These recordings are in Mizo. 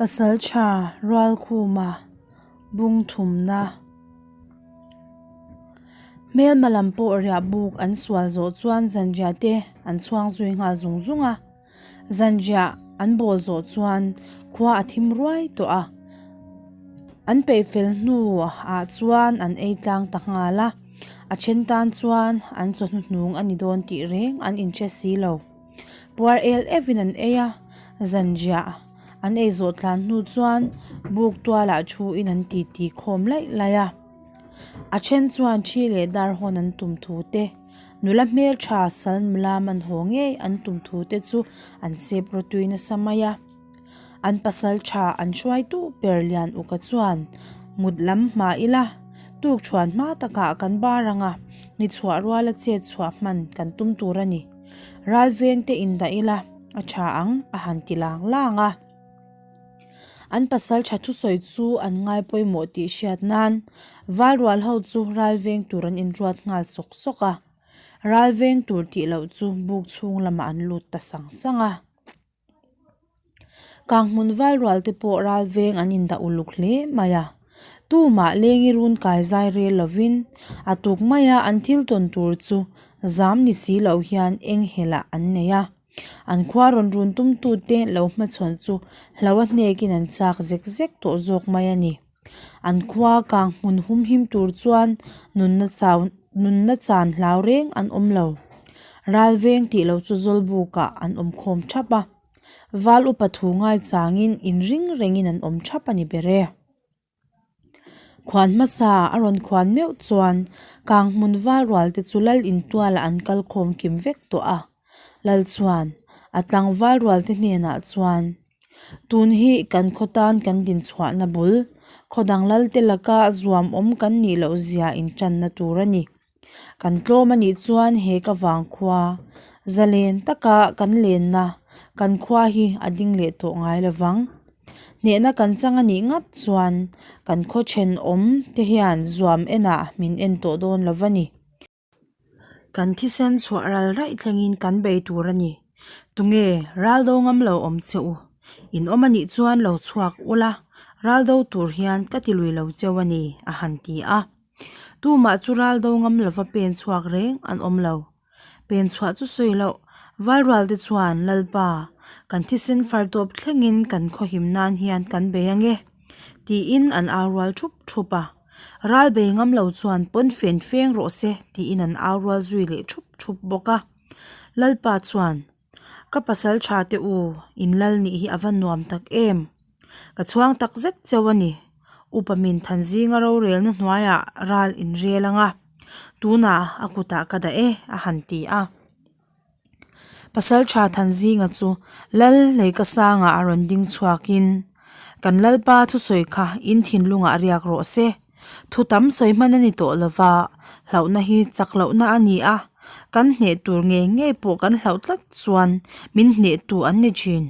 Pasalṭha Rualkhuma bung thumna Hmelma lam pawh riah buk an sual zawh chuan zanriah te an chhuang zui nghal zung zung a. Zanriah an bawl zawh chuan khua a thim ruai tawh a, an peih fel hnu ah chuan an ei tlang ta nghal a, a then tan chuan an chawhnu hnung a ni dawn tih reng an inhre si lo. Puar el evin an ei a, zanriah an ei zawh tlan hnu chuan buk tualah thu in an titi khawm laih laih a, a then chuan thi leh dar hawn an tum thu te, Nula hmeltha sal nula man haw ngei an tum thu te chu an sep rawtui nasa mai a. An pasal tha an hruaitu ber lian uka chuan mut lam hma ila tuk thuan hma takah kan bar ang a, ni chhuah ruala chet chhuah hman kan tum tur a ni. Ral veng te indah ila a tha ang a han ti lang lang a. An pasal tha thusawi chu an ngai pawimawh tih hriat nan Valrual ho chu ral veng tur an inruat nghal sawk sawk a, ral veng tur tih loh chu buk chhung lamah an lut ta sang sang a. Kanghmun Valrual te pawh ral veng an indah uluk hle mai a, tumah lengi run kai zai rel lovin a tuk maia an thil tawn tur chu zam ni si loh hian eng helh ah an nei a. An khua rawn run tumtute lo hmachhawn chu hlo a hnekin an chak zek zek tawh zawk mai a ni. An khua kang hmun humhim tur chuan nunna chau nunna chan hlau reng an awm lo. Ral veng tih loh chu Zawlbukah an awm khawm thap a. Val upa thu ngai changin inring rengin an awm thap a ni ber e. Khuan hmasa a rawn khuan meuh chuan kang hmun val rual te chu lal intualah an kal khawm kim vek tawh a, lal chuan a tlangval rual te hnenah chuan tun hi kan khaw tan kan din chhuahna bul khaw dang lal te laka zuam awm kan nih loh zia intanna tur a ni. Kan tlawm a nih chuan he ka vang khua zalen taka kan lenna kan khua hi a ding leh tawh ngai lo vang. Hnehna kan chang a nih ngat chuan kan khaw thenawm te hian zuam enah min en tawh dawn lo va ni. Kan thisen chhuah ral raih thlengin kan bei tur a ni. Tunge ral do ngam lo awm che u? In awm a nih chuan lo chhuak ula, ral do tur hian ka ti lui lo cheu a ni, a han ti a. Tumah chu ral do ngam lova pen chhuak reng an awm lo. Pen chhuah chu sawi loh, Valrual te chuan Lalpa, kan thisen far tawp thlengin kan khawhim nan hian kan bei ange, tiin an au rual thup thup a. Ral bei ngam lo chuan pawn fen feng rawh se, tiin an au rual zui leh thup thup bawk a. Lalpa chuan, Ka pasal tha te u, in lal nih hi a va nuam tak em? Ka chhuang tak zet cheu a ni. Upa min than zinga rorelna hnuaiah ral in rel ang a, tunah a kutah ka dah e, a han ti a. Pasal tha than zinga chu lal hleika sangah a rawn ding chhuakin, Kan lalpa thusawi kha in thinlungah riak rawh se. Thu tam sawi hman a ni tawh lo va, hlauhna hi chak lohna a ni a, kan hneh tur ngei ngei pawh kan hlauh tlat chuan min hnehtu an ni thin.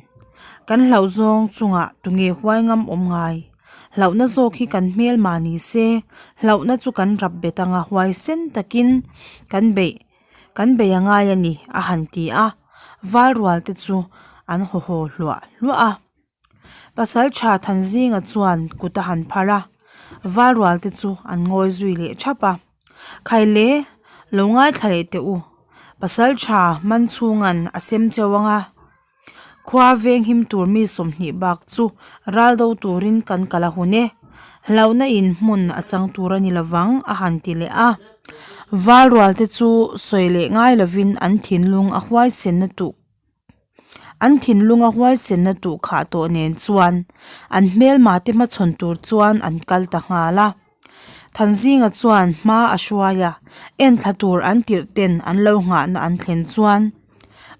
Kan hlauh zawng chungah tunge huai ngam awm ngai? Hlauhna zawk hi kan hmel mah ni se, hlauhna chu kan rap bet anga huai sen takin kan beih kan bei a ngai a ni, a han ti a, val rual te chu an haw haw hluah hluah a. Pasal tha Thanzinga chuan kut a han phar a, Valrual te chu an ngawi zui leh thap a. Khaile, lo ngaithla leh teh u, Pasal tha man chhunga'n a sem cheu ang a, khua veng him tur mi 20 bak chu ral do turin kan kal a hun e, hlauhna in hmun a chang tur a ni lovang a han ti leh a. Valrual te chu sawi leh ngai lovin an thinlung a huaisenna tuh An thinlunga huaisenna tuh khah tawh nen chuan an hmelma te hmachhawn tur chuan an kal ta nghal a. Thanzinga chuan hma a hruai a, enthla tur an tirh ten an lo nghahna an thlen chuan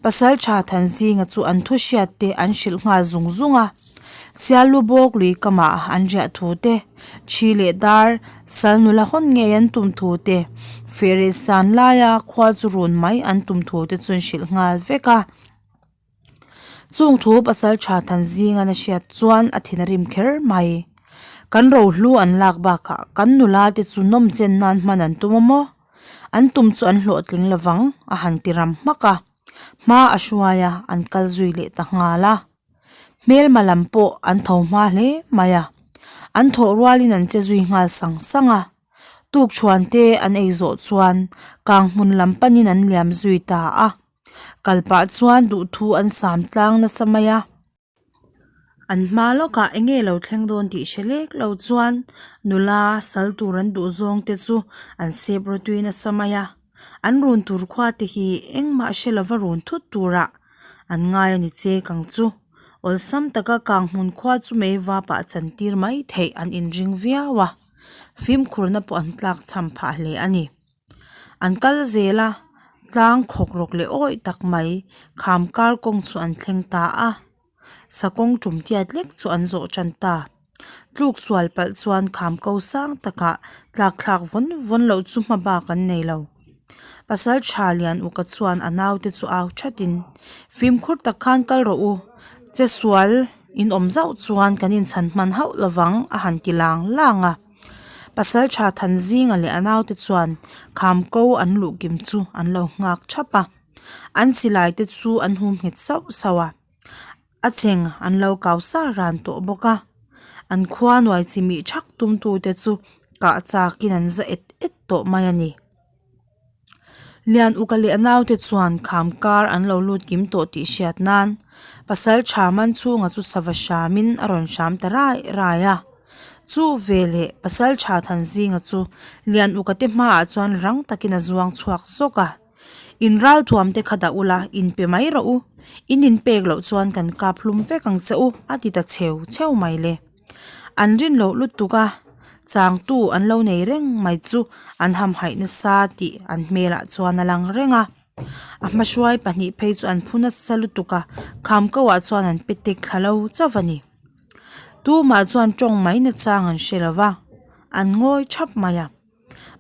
Pasaltha Thanzinga chu an thu hriat te an hrilh nghal zung zung a. Sialu bawk lui kamah an riah thu te, thi leh dar sal nula hawn ngei an tum thu te, fehreh san laia khua chu run mai an tum thu te chu an hrilh nghal vek a. Chung thu pasal tha than zinga na hriat chuan a thin a rim kher mai. Kan rohlu an lak bakah kan nula te chu nawm chen nan hman an tum a maw? An tum chu an hlawhtling lovang a han ti ram hmak a. Hma a hruai a, an kal zui leh ta nghal a. Hmelma lam pawh an tho hma hle mai a, an thawh rualin an che zui nghal sang sang a. Tukṭhuan te an ei zawh chuan kang hmun lam panin an liam zui ta a. Kal pah chuan duhthu an sam tlang nasa mai a. An hma lawkah eng nge lo thleng dawn tih hre lek lo chuan nula sal tur an duh zawng te chu an sep rawtui nasa mai a. An run tur khua te hi engmah hre lova run thut turah an ngai a ni chek ang chu. Awlsam taka kang hmun khua chu mei vapah chantir mai theih an inring viau a, fimkhurna pawh an tlak cham phah hle a ni. An kal zel a, tlang khawk rawk leh awih tak mai kham kar kawng chu an thleng ta a, sakawng tum tiat lek chu an zawh tan ta. Tluk sual palh chuan kham ko sang takah tlak thlak vawn vawn loh chu hma bak an nei lo. Pasal tha lian uka chuan a naute chu au thatin, Fimkhur tak khan kal rawh u, che sual in awm zauh chuan kan inchhan hman hauh lovang a han ti lang lang a. Pasal tha Thanzinga leh a naute chuan kham ko an luh kim chu an lo nghak thap a, an silai te chu an hum nghet sauh sauh a. A cheng an lo kau sa ran tawh bawk a, an khua nuai chi mih thak tum tute chu kah chakin an za et et tawh mai a ni. Lian Uka leh a naute chuan kham kar an lo lut kim tawh tih hriat nan pasal tha man chhunga chu sava hramin a rawn hram ta rai rai a. Chu veleh pasal tha Thanzinga chu Lian Uka te hmaah chuan rang takin a zuang chhuak zawk a. In ralthuam te kha dah ula, in pe mai rawh u. In inpek loh chuan kan kap hlum vek ang che u, a ti ta cheu cheu mai le. An rin loh lutuk a, changtu an lo nei reng mai chu an hamhaih nasa tih an hmelah chuan a lang reng a. A hmahruai pahnih phei chu an phu nasa lutuk a, kham koah chuan an pe tek thla lo chauh a ni. Tumah chuan tawng mai nachang an hre lo va, an ngawi thap mai a.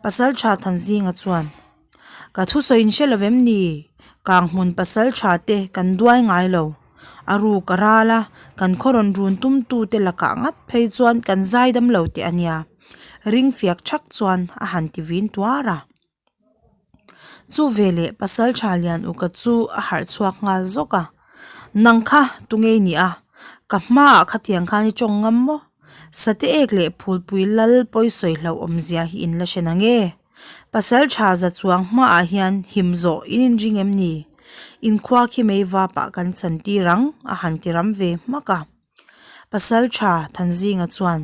Pasaltha Thanzinga chuan, Ka thusawi in hre lo vem ni? Kang hmun pasaltha te kan duai ngai lo. A ruk a ral a, kan khaw rawn run tum tu te lakah ngat phei chuan kan zaidam lo teh a nia. Ring fiak thak chuan a han ti vin tuar a. Chu veleh Pasaltha Lianuka chu a harh chhuak nghal zawk a, Nang kha tunge i nih a? Ka hmaah khatiang khan i tawng ngam maw? Sate ek leh phulpui lal pawisawi hlauh awmzia hi in la hre na nge? Pasaltha za chuang hmaah hian him zawh in inring em ni? Inkhua khi mei vapah kan chantir ang a han ti ram ve hmak a. Pasaltha Thanzinga chuan,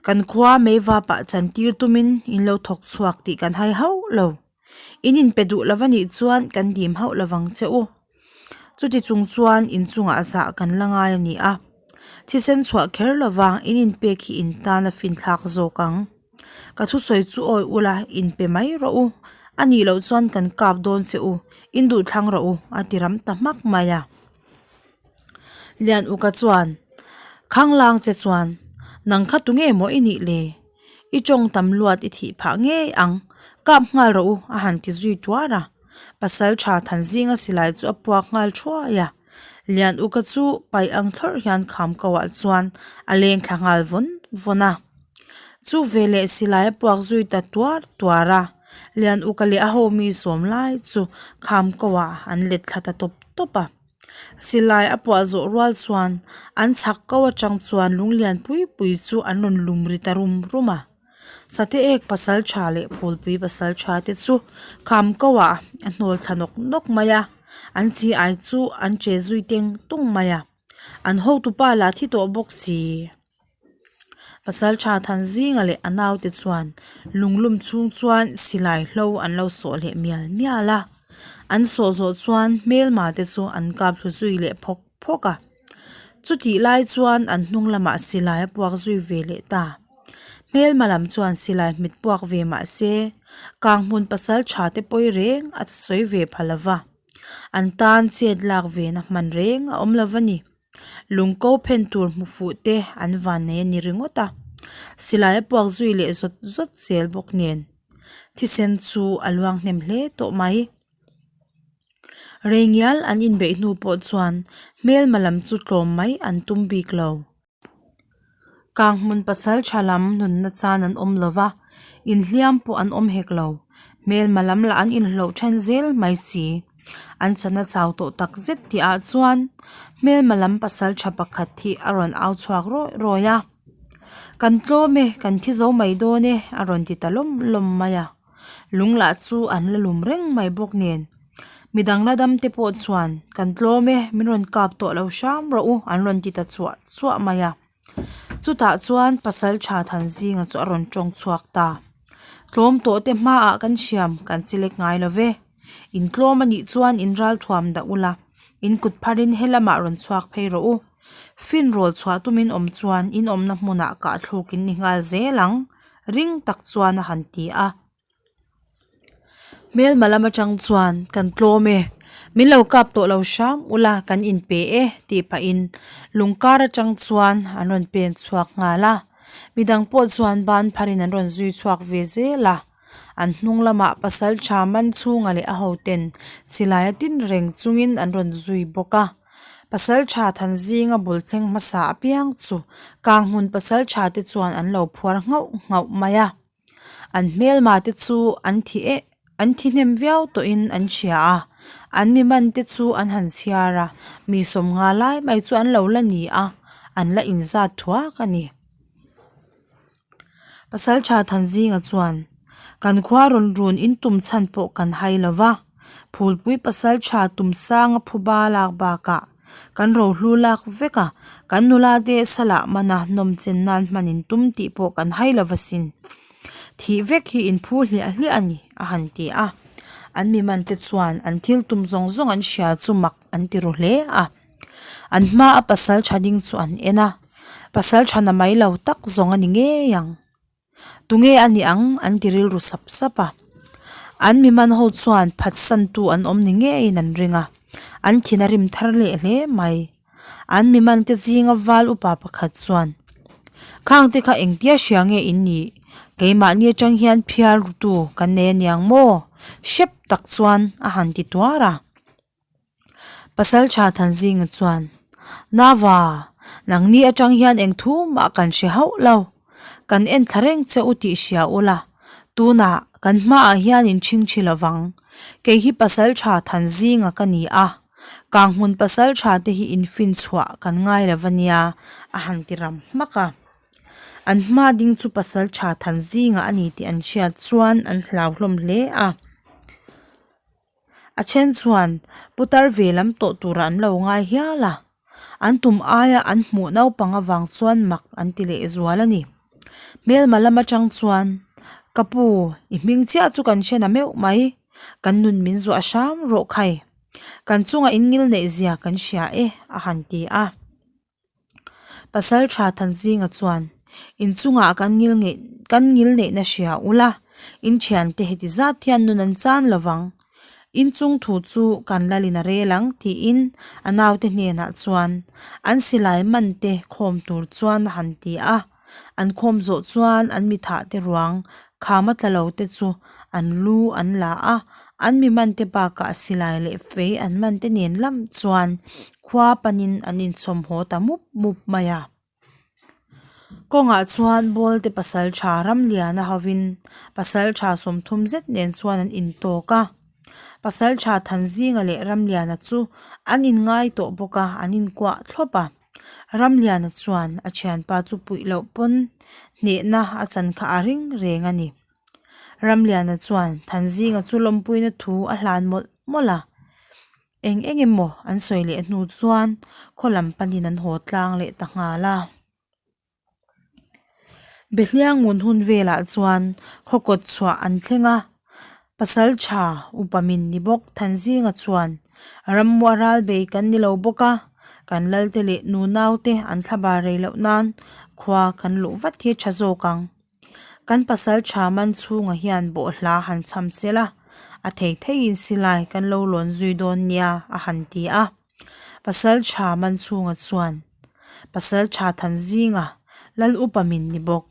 Kan khua meivapah chantir tumin in lo thawk chhuak tih kan hai hauh lo. In inpe duh lo anih chuan kan dim hauh lo vang che u. Chuti chung chuan inchungah zah kan la ngai a ni a. Thisen chhuah kher lova in inpek hi in tan a finthlak zawk ang. Ka thusawi chu awi ula inpe mai rawh u. A nih loh chuan kan kap dawn che u, in duh thlang rawh u a ti ram ta hmak mai a. Lian Uka chuan, Khanglang che chuan, nang kha tunge maw i nih le? I tawng tam luat i thih phah ngei ang, kap nghal rawh u, a han ti zui tuar a. Pasal tha Thanzinga silai chu a puak nghal thuai a. Lian Uka chu paih ang thlawrh hian kham koah chuan a leng thla nghal vawn vawn a. Chu veleh silai a puak zui ta tuar tuar a. Lian Uka leh a ho mi sawm lai chu kham koah an let thla ta tawp tawp a. Silai a puah zawh rual chuan an chhak ko atang chuan lung lian pui pui chu an rawn lum ri ta rum rum a. Sate ek pasal tha leh phulpui pasal tha te chu kham ko ah a hnawl thla nawk nawk mai a, an chi ai chu an che zui teng tung mai a. An hotupa lah thi tawh bawk si. Pasaltha Thanzinga leh a naute chuan lunglum chhung chuan silai hlo an lo sawh leh mial mial a, an sawh zawh chuan hmelma te chu an kap thlu zui leh phawk phawk a. Chutih lai chuan an hnung lamah silai a puak zui ve leh ta. Hmelma lam chuan silai hmit puak ve mah se, Kanghmun pasaltha te pawi reng a sawi ve pha lova, an tan chet lak ve na hman reng a awm lova ni. Lungko phen tur hmu fuh te an van nei a ni ringawt a, silai a puak zui leh zawt zawt zel bawk nen thisen chu a luang hnem hle tawh mai. Rei ngial an inbeih hnu pawh chuan hmelma lam chu tlawm mai an tum bik lo. Kang hmun pasal tha lam nunna chan an awm lo va, inhliam pawh an awm hek lo. Hmelma lam lah an inhloh then zel mai si. An chana chau tawh tak zet tih ah chuan hmelma lam pasaltha pakhat hi a rawn au chhuak rawih rawih a. Kan tlawm e, kan thi zo mai dawn e a rawn ti ta lawm lawm mai a. Lung lah chu an la lum reng mai bawk nen. Midang la dam te pawh chuan kan tlawm e, min rawn kap tawh lo hram rawh u an rawn ti ta chuah chuah mai a. Chutah chuan pasal tha Thanzinga chu a rawn tawng chhuak ta. Tlawm tawh te hmaah kan hriam kan chilek ngai lo ve. In tlawm a nih chuan in ral thuam dah ula, in kut pharin he lamah rawn chhuak phei rawh u. Fin rawl chhuah tumin awm chuan in awmna hmunah kahthluk in ni nghal zel ang, ring tak chuan a han ti a. Hmelma lam atang chuan kan tlawm e, min lo kap tawh lo hram ula kan inpe e tih pahin lung kar atang chuan an rawn pen chhuak nghal a, midang pawh chuan ban pharin an rawn zui chhuak ve zel a, an hnung lamah pasal tha man chhunga leh a hoten silai a tin reng chungin an rawn zui bawk a, pasal tha Thanzinga bul thleng hmasa apiang chu kang hmun pasal tha te chuan an lo phuar nghauh nghauh mai a. An hmelma te chu an thi eh an thi hnem viau tawhin an hria a, an mi man te chu an han chhiar a, mi sawmnga lai mai chu an lo la ni a, an la inzat thuak a ni. Pasaltha Thanzinga chuan, Kan khua rawn run in tum chhan pawh kan hai lo va, Phulpui Pasaltha Tumsanga phuba lak bakah Kan rohlu lak vek a, kan nula te salah mana nawmchen nan hman in tum tih pawh kan hai lo va sin. Thih vek hi in phu hliah hliah a ni, a han ti a. An mi man te chuan an thil tum zawng zawng an hria chu mak an ti ru hle a. An hma a pasal tha ding chu an en a, pasal tha na mai lo tak zawng a ni ngei ang. Tunge a nih ang? an ti rilru sap sap a. An mi man ho chuan phatsantu an awm ni ngeiin an ring a, an thin a rim thar leh hle mai. An mi man te zinga val upa pakhat chuan, Khang te kha engtia hria nge in nih? Keimahni atang hian phiar rutu kan nei aniang maw? Hrep tak chuan a han ti tuar a. Pasaltha Thanzinga chuan, Nava, nangni atang hian eng thu mah kan hre hauh lo. Kan en thla reng che u tih hria ula, tunah kan hmaah hian in chhingchhi lovang. Kei hi Pasaltha Thanzinga ka ni a, Kanghmun Pasaltha te hi in finchhuah kan ngai lo va nia, a han ti ram hmak a. An hma ding chu Pasaltha Thanzinga a ni tih an hriat chuan an hlauhlawm hle a. A then chuan putar ve lam tawh turah an lo ngai hial a, an tum aia an hmuh naupang avang chuan mak an ti leh zual a ni. Hmelma lam atang chuan, Ka pu, i hming chiah chu kan hre na meuh mai, kan nun min zuah hram rawh khai, kan chunga in ngil neih zia kan hria e, a han ti a. Pasal tha Thanzinga chuan, In chungah kan ngil ngeih kan ngil neihna hria ula, in thiante heti zat hian nun an chan lo vang. In chung thu chu kan lalin a rel ang tiin a naute hnenah chuan an silai man te khawm tur chuan a han ti a. An khawm zawh chuan an mi thah te ruang khama tla lo te chu an lu an la a, an mi man te bakah silai leh fei an man te nen lam chuan khua panin an inchhawm haw ta mup mup mai a. Kawngah chuan Bawlte pasal tha Ramliana hovin pasal tha 30 zet nen chuan an intawk a, pasal tha Thanzinga leh Ramliana chu an inngai tawh bawk a, an inkuah thlawp a. Ramliana chuan a thianpa chu puih loh pawn hnehna a chan kha a ring reng a ni. Ramliana chuan Thanzinga chu lawmpuina thu a hlan mawlh mawlh a, eng eng emaw an sawi leh hnu chuan khaw lam panin an haw tlang leh ta nghal a. Behliang ngun hun velah chuan khaw kawt chhuah an thleng a, pasal tha upa min ni bawk Thanzinga chuan rammuah ral bei kan ni lo bawk a, kan lalte leh nunaute an thlabar rei loh nan khua kan luh vat hi tha zawk ang. Kan pasal tha man chhungah hian bawhhla han cham sela, a thei theiin silai kan lo lawn zui dawn nia a han ti a. Pasal tha man chhungah chuan pasal tha than zinga lal upa min ni bawk.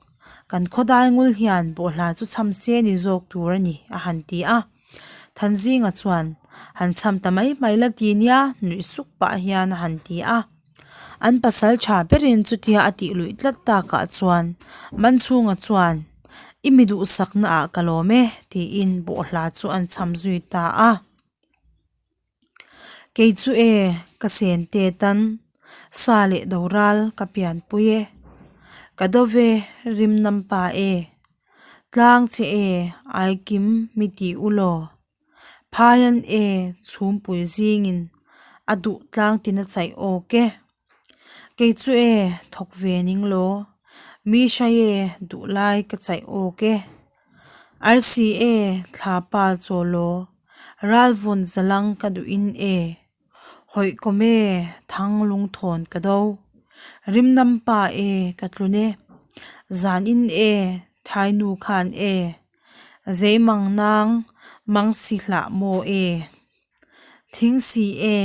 Kan khawdai ngul hian bawhhla chu cham se ni zawk tur a ni a han ti a. Thanzinga chuan han cham ta mai mai la ti nia nuih suk pah hian a han ti a. An pasal tha berin chutia a tih luih tlat takah chuan Manchhunga chuan I mi duhsakna ah ka lawm e tiin bawhhla chu an cham zui ta a. Kei chu e, ka sen te tan sa leh doral ka pianpui e. Ka dove rim nam pa e. Tlang che e aikim mi ti u law. Phaian e chhumpui zingin a duh tlang tin a chaih awk e. Kei chu e thawk ve ning law. Mi hrai e duh lai ka chaih awk e. Arsi e thla pa chaw law. Ralvawn zalang ka duhin e. Hawihkawm e thang lungthawn ka do. Rimnam pa e ka tlun e. Zanin e thainu khan e. Zeimang nang mang si hlah maw e. Thingsi e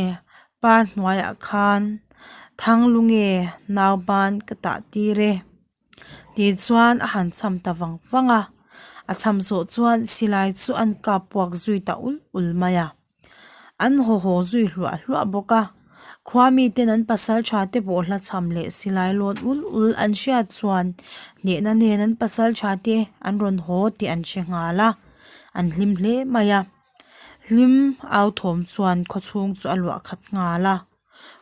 par hnuaiah khan Thanglung e nauban ka tah tir e. Tih chuan a han cham ta vang vang a, a cham zawh chuan silai chu an kap puak zui ta ul ul mai a. An haw haw zui hluah hluah bawk a, khua miten an pasal tha te pawh hla cham leh silai lawn ul ul an hriat chuan hnehna nen an pasal tha te an rawn haw tih an hre nghal a, an hlim hle mai a. Hlim au thawm chuan khawchhung chu a luah khat nghal a,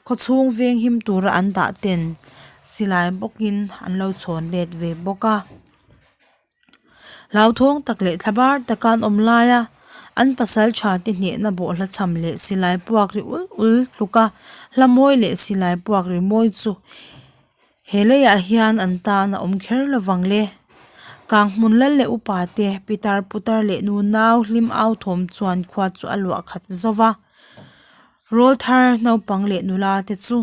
khawchhung veng him tura an dah ten silai bawkin an lo chhawn let ve bawk a. Hlauthawng tak leh thla bar taka an awm lai a, an pasal tha te hnehna bawhhla cham leh silai puak ri ul ul tluk a, hla mawi leh silai puak ri mawi chu he leiah hian an tan a awm kher lo vang le. Kang hmun lal leh upa te pitar putar leh nu nau hlim au thawm chuan khua chu a luah khat zo va. Rawl thar naupang leh nula te chu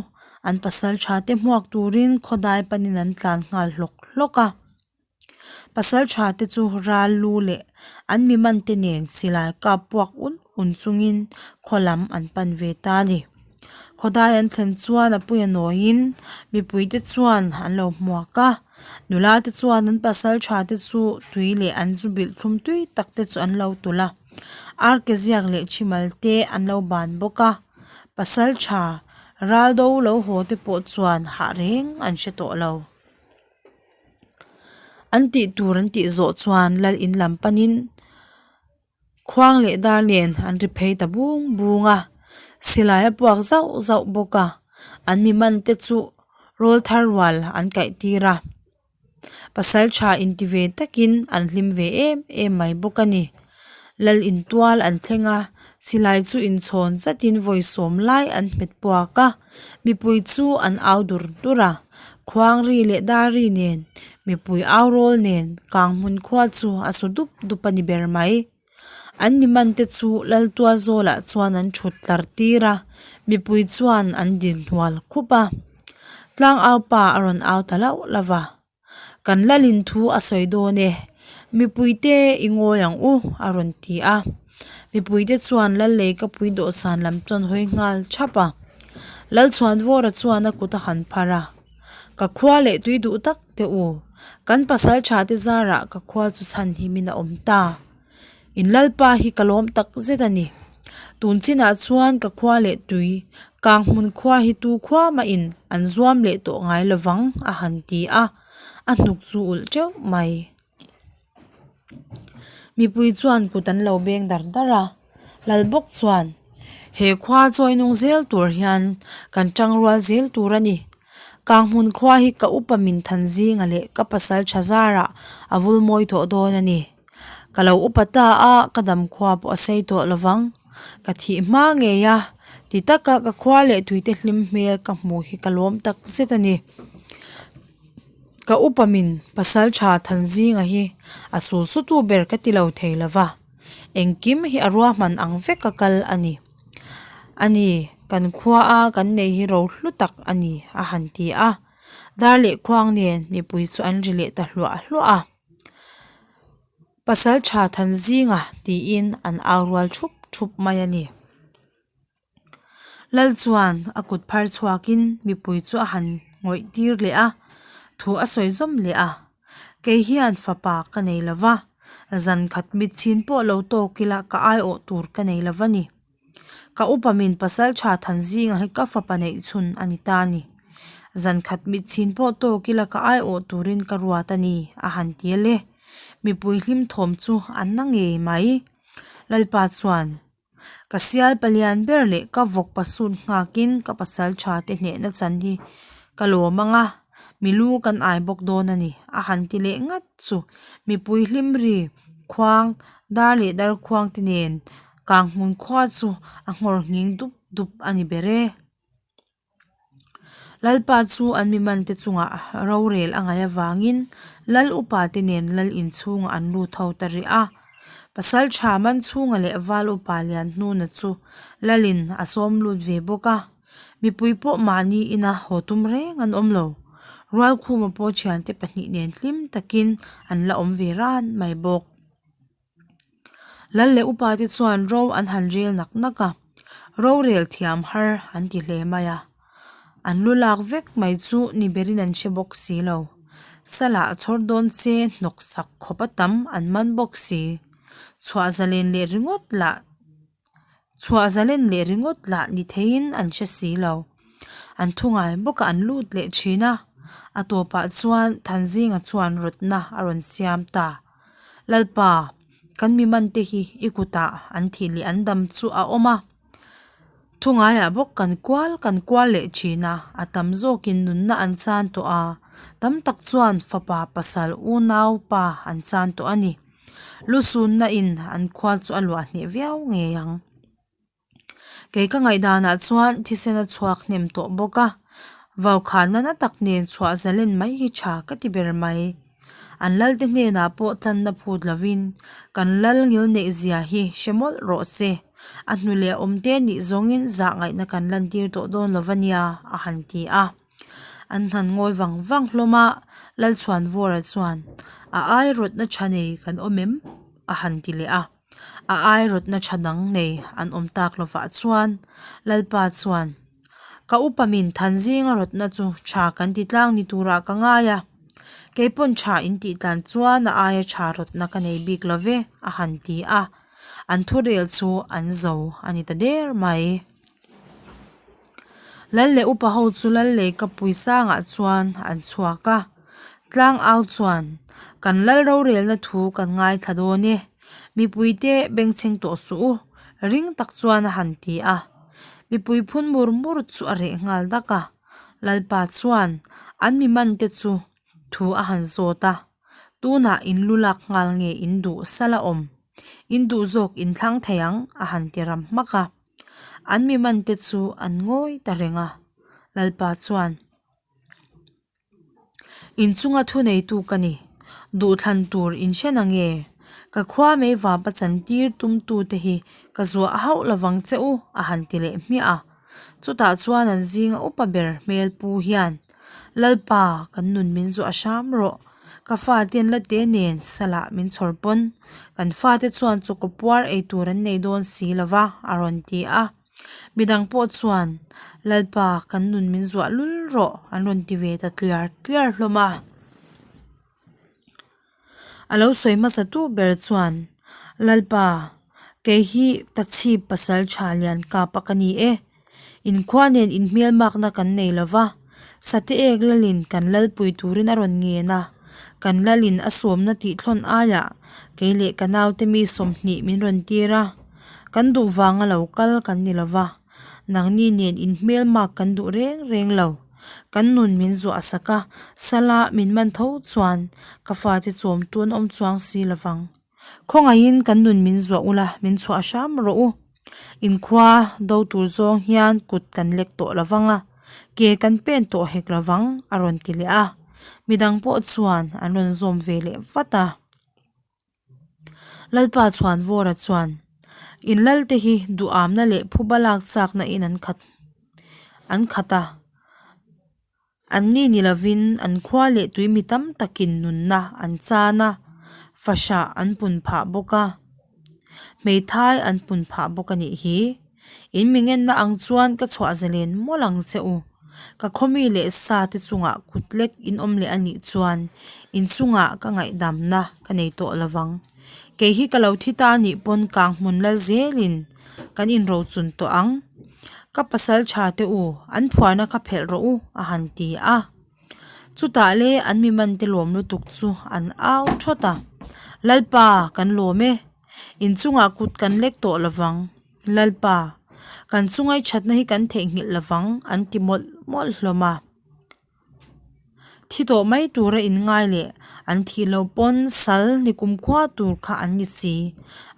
an pasal tha te hmuak turin khawdai panin an tlan nghal hlawk hlawk a. Pasal tha te chu ral lu leh an mi man te nen silai kap puak un un chungin khaw lam an pan ve ta a ni. Khawdai an thlen chuan a pui a nawiin mipui te chuan an lo hmuak a, nula te chuan an pasal tha te chu tui leh an zu bilh thlum tui tak te chu an lo tulh a, arke ziak leh thimal te an lo ban bawk a, pasal tha ral do lo haw te pawh chuan hah reng an hre tawh lo. An tih tur an tih zawh chuan lal in lam panin khuang leh dar nen an ri phei ta bung bung a, silai a puak zauh zauh bawk a, an mi man te chu rawl thar rual an kaih tir a, pasal tha inti ve takin an hlim ve em em mai bawk a ni. Lal in tual an thleng a, silai chu inchhawn zatin vawi sawm lai an hmet puak a. Mipui chu an au dur dur a, khuang ri leh dar ri nen, mipui au rawl nen kang hmun khua chu a su dup dup a ni ber mai. An mi man te chu Laltual zawlah chuan an thut tlar tir a, mipui chuan an din hnual khup a. Tlangau pa a rawn au ta lauh lauh va. Kan lalin thu a sawi dawn e, mipuite i ngawi ang u a rawn ti a. Mipuite chuan lal lei ka pui dawhsan lam chuan hawi nghal thap a. Lalchhuanvawra chuan a kut a han phar a, Ka khua leh tui duh tak teh u, kan pasal tha te zarah ka khua chu chhan himin a awm ta. In lalpa hi ka lawm tak zet a ni. Tun chinah chuan ka khua leh tui, kang hmun khua hi tu khua mahin an zuam leh tawh ngai lovang a han ti a, a hnuk chu ulh teuh mai. Mipui chuan kut an lo beng dar dar a, lal bawk chuan he khua chawi nung zel tur hian kan tangrual zel tur a ni. Kang hmun khua hi ka upa min than zinga leh ka pasal tha zarah a vul mawi tawh dawn a ni. Ka lo upa ta a, ka dam khua pawh a sei tawh lo vang. Ka thih hma ngei a, ti taka ka khua leh tuite hlim hmel ka hmuh hi ka lawm tak zet a ni. Ka upa min pasal tha Thanzinga hi a sul sutu ber ka ti lo thei lo va, engkim hi a ruahman ang vek a kal a ni. A ni, kan khua a kan nei hi ro hlu tak a ni, a han ti a. Dar leh khuang nen mipui chu an ri leh ta hluah hluah a. Pasal tha Thanzinga tiin an au rual thup thup mai a ni. Lal chuan a kut phar chhuakin mipui chu a han ngawih tir leh a, thu a sawi zawm leh a. Kei hian fapa ka nei lo va, zan khat mit chhin pawh lo tawk ila ka aiawh tur ka nei lo va ni. Ka upa min pasal tha Thanzinga hi ka fapa neih chhun a ni ta a ni. Zan khat mit chhin pawh tawk ila ka aiawh turin ka ruat a ni, a han ti a le. Mipui hlim thawm chu an na ngei mai. Lalpa chuan. Ka sial palian ber leh ka vawk pasut nghakin ka pasal tha te hnehna chan hi ka lawm ang a, mi lu kan ai bawk dawn a ni, a han ti leh ngat chu. Mipui hlim ri khuang dar leh dar khuang te nen Kanghmun khua chu a nghawr nghing dup dup a ni ber e. Lalpa chu an mi mante chungah rorel a ngaih avangin Lal upa te nen Lal inchhungah an lut ho ta rih a. Pasal tha man chhunga leh Val upa lian hnuna chu Lalin a sawm lut ve bawk a. Mipui pawh mahni ina haw tum reng an awm lo. Rualkhuma pawh thiante pahnih nen hlim takin an la awm ve ran mai bawk. Lal leh upa te chuan ro an han rel nak nak a, rorel thiam har an ti hle mai a. An lu lak vek mai chu ni berin an hre bawk si lo. Sala a chhawr dawn che hnawk sak khawp a tam an man bawk si. Chhuah zalen leh ringawt lah Chhuah zalen leh ringawt lah ni theiin an hre si lo. An thu ngai bawkah an lut leh thin a, a tawpah chuan Thanzinga chuan rawtna a rawn siam ta. Lalpa, kan mi man te hi i kutah an thih leh an dam chu a awm a. Thu ngaiah bawk kan kual kan kual leh thin a, a tam zawkin nunna an chan tawh a, tam tak chuan fapa pasal unau pa an chan tawh a ni. Lusunna in an khual chu a luah hneh viau ngei ang. Kei ka ngaihdanah chuan thisen a chhuak hnem tawh bawk a, vaukhana na tak nen chhuah zalen mai hi tha ka ti ber mai. An lalte hnenah pawh tlanna phut lovin kan lal ngil neih zia hi hre mawlh rawh se, a hnu leh awmte nih zawngin zah ngaihna kan lantir tawh dawn lo va nia a han ti a. An han ngawi vang vang hlawm a, Lalchhuanvawra chuan, A ai rawtna tha nei kan awm em? a han ti leh a. A ai rawtna tha dang nei an awm tak lovah chuan Lalpa chuan, Ka upa min than zinga rawtna chu tha kan ti tlang ni turah ka ngai a, kei pawn tha in tih tlan chuan a aia tha rawtna ka nei bik lo ve, a han ti a. An thurel chu an zo a ni ta der mai. Lal leh upa ho chu lal lei ka pui sangah chuan an chhuak a, tlang au chuan kan lal rorelna thu kan ngaithla dawn e, mipuite bengchheng tawh suh u, ring tak chuan a han ti a. Mipui phun mur mur chu a reh nghal dak a, Lalpa chuan an mi man te chu thu a han zawt a, tunah in lu lak nghal nge in duh sal a awm, in duh zawk in thlang thei ang a han ti ram hmak a. An mi man te chu an ngawi ta reng a, Lalpa chuan, Inchunga thuneitu ka ni, duhthlan tur in hre na nge? Ka khua mei vapa chantir tumtu te hi ka zuah hauh lovang che u a han ti leh hmiah a. Chutah chuan an zinga upa ber hmel pu hian, Lalpa, kan nun min zuah hram rawh. Ka fate an la te nen salah min chhawr pawn. Kan fate chuan chawkaw puar ei tur an nei dawn si lo va, a rawn ti a. Midang pawh chuan, Lalpa, kan nun min zuah lul rawh, an rawn ti ve ta tliar tliar hlawm a. A lo sawi hmasa tu ber chuan, Lalpa, kei hi Tachhip pasal tha lian kap a ka ni e. Inkhua nen inhmelmakna kan nei lo va, Sate ek lalin kan lalpui turin a rawn ngen a. Kan lalin a sawmna tihthlawn aiah kei leh ka naute mi 20 min rawn tir a. Kan duh vanga lo kal kan ni lo va, nangni nen inhmelmak kan duh reng reng lo. Kan nun min zuah sak a, sala min man tho chuan ka fate chawmtu an awm chuang si lo vang. Khawngaihin kan nun min zuah ula, min chhuah hram rawh u. Inkhua do tur zawng hian kut kan lek tawh lo vang a, ke kan pen tawh hek lo vang a rawn ti leh a. Midang pawh chuan an rawn zawm ve leh vat a. Lalpa Chhuanvawra chuan, In lalte hi duhamna leh phuba lak chakna in an khat an khat a. Anni ni lovin an khua leh tui mi tam takin nunna an chan a, fahrah an pun phah bawk a, hmeithai an pun phah bawk a nih hi. In mi ngenna ang chuan ka chhuah zalen mawlh ang che u. Ka khawmi leh sa te chungah kut lek in awm leh a nih chuan in chungah ka ngaihdamna ka nei tawh lo vang. Kei hi ka lo thi ta a nih pawn kang hmun lal zelin kan inrochun tawh ang. Ka pasal tha te u, an phuarna kha phelh rawh u a han ti a. Chutah le an mi man te lawm lutuk chu an au thawt a, Lalpa kan lawm e, inchungah kut kan lek tawh lovang. Lalpa, kan chunga i thatna hi kan theihnghilh lovang an ti mawlh mawlh hlawm a. Thi tawh mai tura inngai leh an thih loh pawn sal ni kumkhua tur kha an ni si.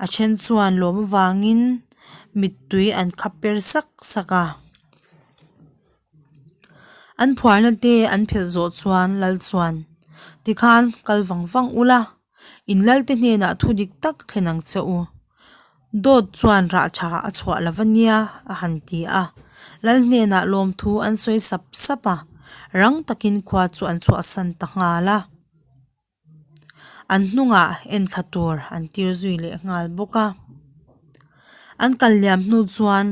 A then chuan lawm avangin mittui an khap per sak sak a. An phuarna te an phelh zawh chuan lal chuan, Tikhan kal vang vang ula, in lalte hnenah thu dik tak thlen ang che u. Dawt chuan rah tha a chhuah lo va nia a han ti a. Lal hnenah lawmthu an sawi sap sap a, rang takin khua chu an chhuahsan ta nghal a. An hnungah enthla tur an tir zui leh nghal bawk a. An kal liam hnu chuan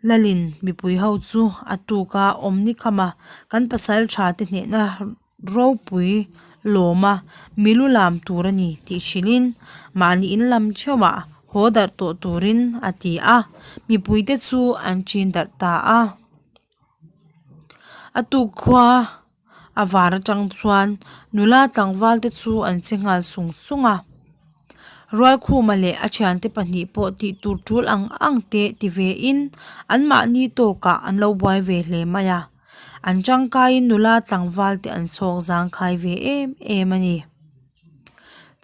Lalin mipui ho chu a tuk a awm ni kham a, kan pasal tha te hnehna ropui lawm a, milu lam tur a ni tih hrilhin mahni in lam theuhah haw darh tawh turin a ti a, mipuite chu an ṭin darh ta a. A tuk khua a var atang chuan nula tlangval te chu an che nghal sung sung a. Rualkhuma leh a thiante pahnih pawh tih tur tul ang ang te ti ve in an mahni tawkah an lo buai ve hle mai a. An tangkaiin nula tlangval te an chhawk zangkhai ve em em a ni.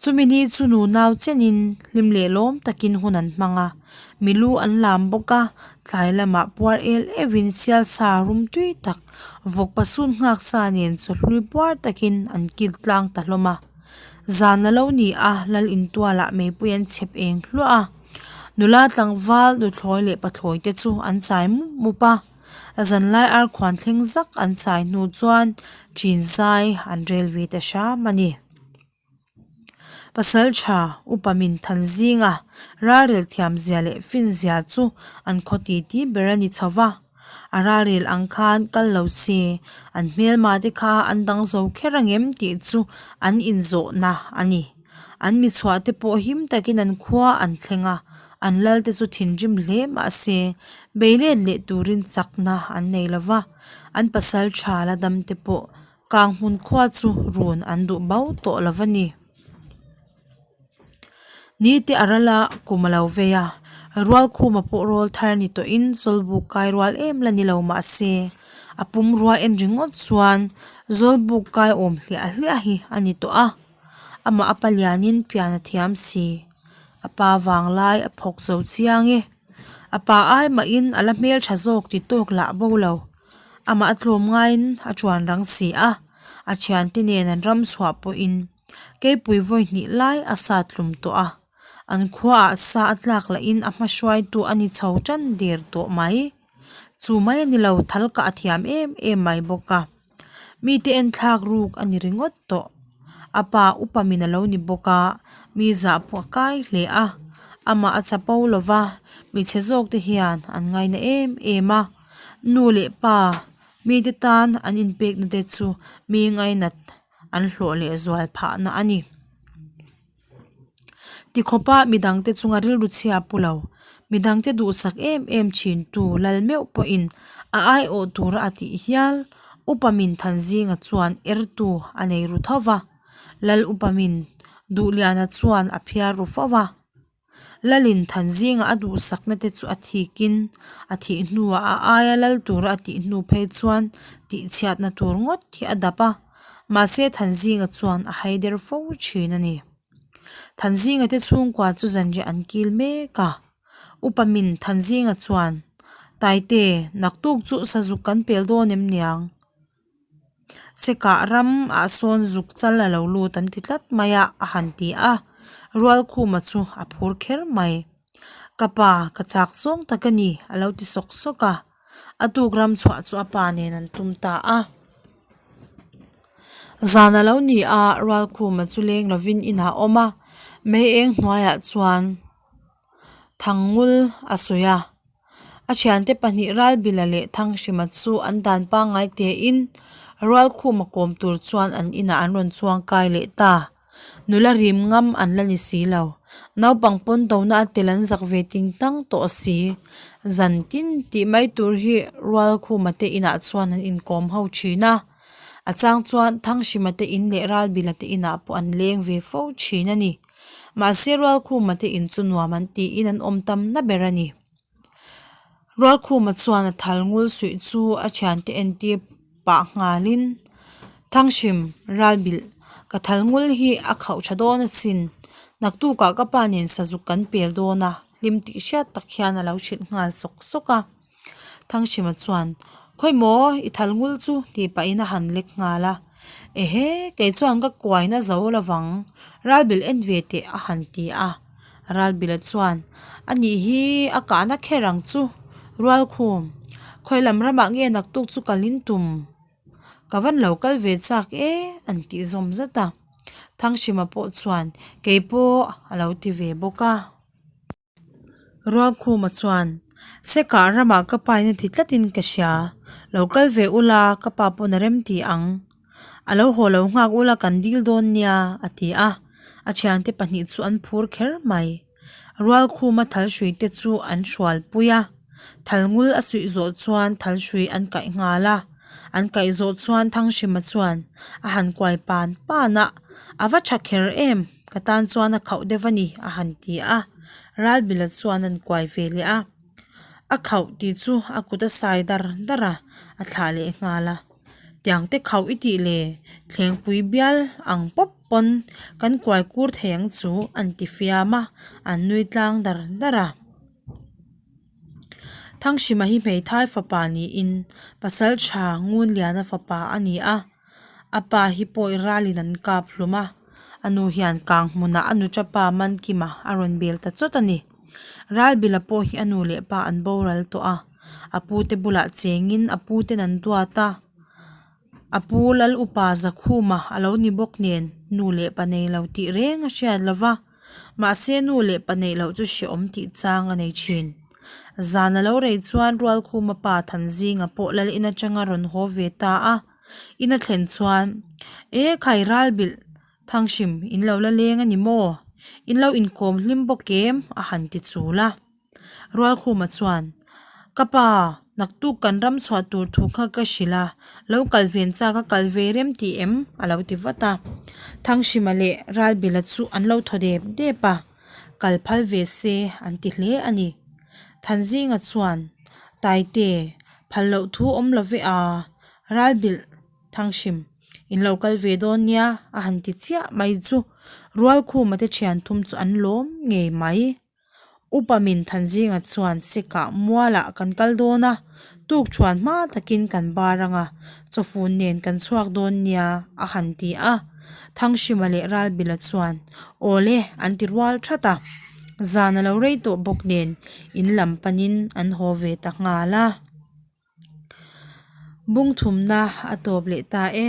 Chumi ni chu nu nau chenin hlim leh lawm takin hun an hmang a, milu an lam bawk a, tlai lamah puar el euhin sial sa rum tui tak vawk pasun nghak sa nen chawhlui puar takin an kil tlang ta hlawm a. Zan a lo ni a, lal intualah meipui an chhep eng hluah a, nula tlangval nuthlawi leh pathlawi te chu an chai mup mup a, zanlai arkhuan thleng zak an chai hnu chuan ṭin zai an rel ve ta hram a ni. Pasal tha upa min than zinga ralrel thiam zia leh fin zia chu an khaw ti ti ber a ni chho va, a ralrel ang khan kal lo se an hmelma te kha an dang zo kher angem tih chu an inzawhna a ni. An mi chhuah te pawh him takin an khua an thleng a, an lal te chu thinrim hle mah se beilet leh turin chakna an nei lo va, an pasal tha la dam te pawh Kang hmun khua chu run an duh bau tawh lo va ni. Ni te a ral a, kum a lo vei a, Rualkhuma pawh rawl thar ni tawhin Zawlbuk kai rual em la ni lo mah se, a pumrua en ringawt chuan Zawlbuk kai awm hliah hliah hi a ni tawh a, amah a palianin pian a thiam si. A pa vanglai a phawk zo chiang e. A pa ai mahin a la hmeltha zawk ti tawk lah bo lo. Amah a tlawm ngaiin a chuan rang si a, a thiante nen an ram chhuah pawhin keipui vawi hnih lai a sat hlum tawh a, an khuaah sa a tlak lahin a hma hruaitu a ni chho tan der tawh mai. Chu mai a ni lo, thal kah a thiam em em mai bawk a. Mite enthlak ruk a ni ringawt tawh. A pa upa min a lo ni bawk a, mi zah pawh a kai hle a. Amah a chapo lo va, hmeichhe zawk te hian an ngaina em em a. Nu leh pa mite tan an inpekna te chu mi ngainat an hlawh leh zual phahna a ni. Tikhawpa midangte chunga rilru chhia pu lo, midangte duhsak em em thintu lal meuh pawhin a aiawh tura a tih hial Upa Min Thanzinga chuan ertu a nei ru tho va, Lal Upa Min Duhliana chuan a phiar ru fo a. Lalin Thanzinga a duhsakna te chu a thikin a thih hnuah a aia lal tura a tih hnu phei chuan tihchhiatna tur ngawt hi a dap a, mahse Thanzinga chuan a haider fo thin a ni. Thanzinga te chhungkua chu zanriah an kil mek a, Upa Min Thanzinga chuan, Taite, naktuk chu sazuk kan pel dawn em niang? Sekah ram ah sawn zuk chal a lo lut an ti tlat mai a, a han ti a. Rualkhuma chu a phur kher mai. Ka pa, ka chak zawng tak a ni, a lo ti sawk sawk a. A tuk ram chhuah chu a pa nen an tum ta a. Zan a lo ni a, Rualkhuma chu leng lovin inah a awm a. Mei eng hnuaiah chuan Thangngul a sawi a. A thiante pahnih Ralbila leh Thanghrima chu an dan pangngai tein Rualkhuma kawm tur chuan an inah an rawn chuang kai leh ta. Nula rim ngam an la ni si lo. Naupang pawn dona a tel an zak ve ting tang tawh si. Zan tin tih mai tur hi Rualkhuma te inah chuan an inkawm ho thin a. A chang chuan Thanghrima te in leh Ralbila te inah pawh an leng ve fo thin a ni. Mahse Rualkhuma te in chu nuam an tiin an awm tam na ber a ni. Rualkhuma chuan a thal ngul suih chu a thiante entir pah nghalin, Thanghrim, Ralbilh, ka thal ngul hi a khauh tha dawn asin. Naktukah ka pa nen sazuk kan pel dawn a, hlim tih hriat tak hian a lo hrilh nghal sawk sawk a. Thanghrima chuan, Khawi maw, i thal ngul chu tih pahin a han lek nghal a. Ehe, kei chuan ka kuaina zo lovang, Ralbilh en ve teh a han ti a. Ralbila chuan, A nih hi, a kahna kher ang chu. Rualkhum, khawi lam ramah nge naktuk chu kal in tum? Ka van lo kal ve chak e, an tih zawm zat a. Thanghrima pawh chuan, Kei pawh a lo ti ve bawk a. Rualkhuma chuan, Sekah ramah ka pa in a ti tlatin ka hria. Lo kal ve ula, ka pa pawn a rem ti ang. A lo haw lo nghak ula kan dil dawn nia, a ti a. A thiante pahnih chu an phur kher mai. Rualkhuma thal hrui te chu an hrual pui a. Thal ngul a suih zawh chuan thal hrui an kaih nghal a. An kaih zawh chuan Thanghrima chuan a han kuai pan pan a, A va tha kher em? Ka tan chuan a khauh deuh a ni, a han ti a. Ralbila chuan an kuai ve leh a. A khauh tih chu a kut a sai dar dar a, a thlah leh nghal a. Tiang te khauh i tih le, thlengpui bial ang pawp pawn kan kuai kur thei ang chu an ti fiam a, an nui tlang dar dar a. Thanghrima hi hmeithai fapa niin pasal tha Ngunliana fapa a ni a, a pa hi pawi ralin an kap hlum a, a nu hian kang hmunah a nuta pa Mankima a rawn bel ta chawt a ni. Ralbila pawh hi a nu leh pa an boral tawh a, a pute bulah chengin a puten an duat a, a pu Lal upa Zakhuma a lo ni bawk nen nu leh pa nei lo tih reng a hriat lo va. Mahse nu leh pa neih loh chu hrehawm tih chang a nei thin. Zan a lo rei chuan Rualkhuma pa Thanzinga pawh lal in atanga rawn haw ve ta a. In a thlen chuan, E khai Ralbilh, Thanghrim, in lo la leng a ni maw? In lo inkawm hlim bawk em? a han ti chul a. Rualkhuma chuan, Ka pa, naktuk kan ram chhuah tur thu kha ka hrilh a, lo kal ven chak a kal ve rem tih em? a lo ti vat a. Thanghrima leh Ralbila chu an lo thaw dep dep a, kal phal ve se an ti hle a ni. Thanzinga chuan, Taite, phal loh thu awm lo ve a, Ralbilh, Thanghrim, in lo kal ve dawn nia a han ti chiah mai chu Rualkhuma te thian thum chu an lawm ngei mai. Upa min Thanzinga chuan Sekah mualah kan kal dawn a, tuk thuan hma takin kan bar ang a, chawfun nen kan chhuak dawn nia a han ti a. Thanghrima leh Ralbila chuan Aw le an ti rual that a. Zan a lo rei tawh bawk nen in lam panin an haw ve ta nghal a. Bungthumna a tawp leh ta e.